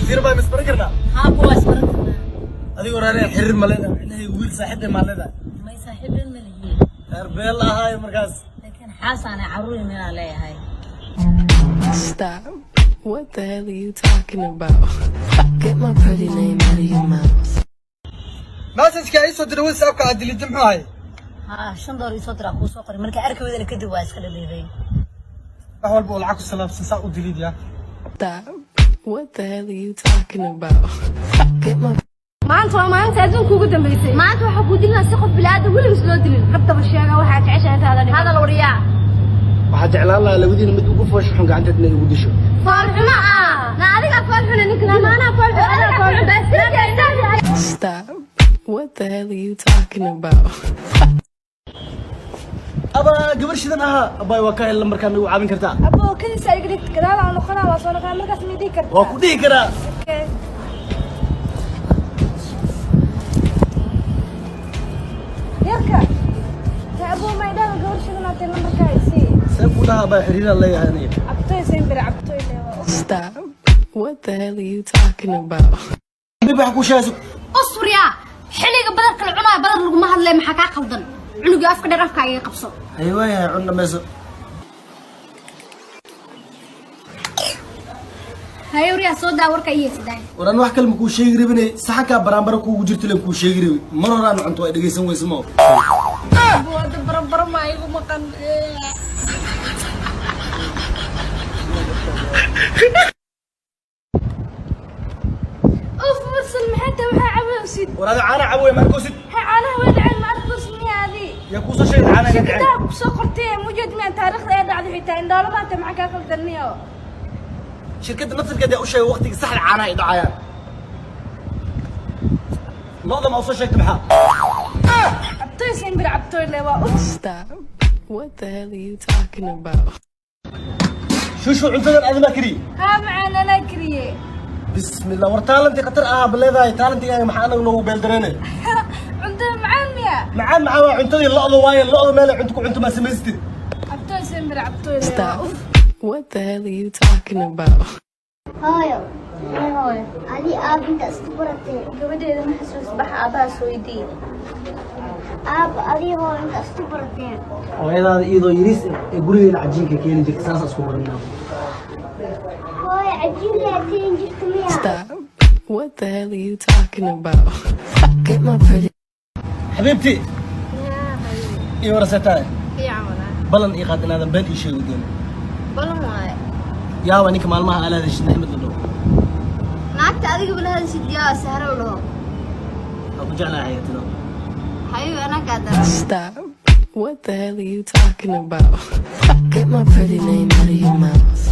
Fiir baa misbaran karnaa? Haa, kuwa isbaran karnaa. Adigoo reer xiriir ma leedahay? Micnaheedu wiil saaxiib ma leedahay? May, saaxiibeen ma lihiin. Reer beel ahaayo markaas. Laakiin xaasaana carruur meelaa leeyahay. Stop. What the hell are you talking about? Get my pretty name out of your mouth. Message-ka ay soo diray WhatsApp-ka aad dilitay muxuu ahay? Haa, $5 ii soo diraa kuu soo qoray. Marka arki weydana kadib waa iska dhaliiday. Wax walba oo lacag ku salaabsan saa u dilid yaa. Stop. What the hell are you talking about? Get my Maanta waa maalinta adduunka ugu dambeysay. Maanta waxaa kuu dilinaa si qof bilaadan weligiis loo dilin. Haddaba sheega waxaa jeceshahay intaada dhiman. Hadal wariyaa. Waxaa jeclaan lahaa labadiina mid ugu foosha xun gacanteed inay igu disho. Foolxumo ah na adiga foolxuna ninka maanaa foolxun adiga foolxun. Stop. What the hell are you talking about? Aba, gabar shidan ahaa. Abaay, waa ka hel lambarkaa, ma igu caawin kartaa? Abo, kadiisa iga dhigta. Gadaal aan noqonaa, waa soo noqonaa markaas, ma dhihi kartaa? Waa ku dhihi karaa. Okay. Yarka ta abo, ma idhaha gabar shidan aatay, lambarkaa isii. See kuu dhaha abaay? Xiriiraan leeyahay aniga. Cabtoy sembere, cabtoy leewa. Stop. What the hell are you talking about? Bib, waxa kuu sheegayso. Usriya xilliga badarka la cunaayo badar laguma hadlay. Maxaa kaa qaldan? Cunuga afka dheer afka iga qabso. Hay, waayahay, cun dhamayso. Haye wariyaa, soo daa warka iyo sidaay. Waran wax kale ma kuu sheegi rabine, saxankaa baraanbaro kuugu jirto len kuu sheegi rabi. Mar horaan cunto ay dhegaysan weyse ma. Wada barabaro ma igu maqan. Uf, Mursal, maxay tahay waxaa cabeysid? War adi caana cabo ma arkoosid? Hay, caanaha way dhaceen, ma arkoosid miya adi? Yaa kuusoo sheegay caanaha ka dhaceen? Shirkadaha ku soo qortay mujed miya taariikhda ee dhacday? Xitaa indhoolada ta maxaa kaa qaldaniyo? Shirkadda naftirkeeda yaa u sheegay waqtiga saxda caanaha ay dhacayaan? Lo'da ma usoo sheegtay maxaa? Cabtoy simbir, cabtoy le waa uf. Stop. What the hell are you talking about? Shushu, cuntadan adimaa kariye? Haa macaan, anaa kariye. Bismillah, war taalantii khatar ah ba leedahay. Taalantigaaga maxaa anaga noogu beeldareene? Cuntada macaan miya? Macaan maxaa waa? Cuntadii lo'da waaye. Lo'da meel ay cunto ku cunto maa samaysatid? Cabtoy simbir, cabtoy le waa Stop. uf. What the hell are you talking about? Hooyo, hooyo, adi aab inta isku baratay? Gabadheeda ma xasuus bax, aabahaas weydii. Aab, adi hooyo inta isku barateen? Hooyadaada iyadoo yariis ee gurigeena cajiinka keeni jirta, saas isku baranaa. Hooyo, cajiinkaa keeni jirta miya? Stop. What the hell are you talking about? Get my pretty Xabiibti, ii warasetaa. Fiican walaa. Balan ii qaad inaadan been ii sheegi doonin. Balan waaye. Yaawa ninka maalmaha alaada shid Axmed la dhaho? Naagta adiga bala hadashid yaa sahro laho. Waa ku jeclahay xayaatino. Xabiibi, anaa kaa daran. Stop. What the hell are you talking about? Get my pretty name out of your mouth.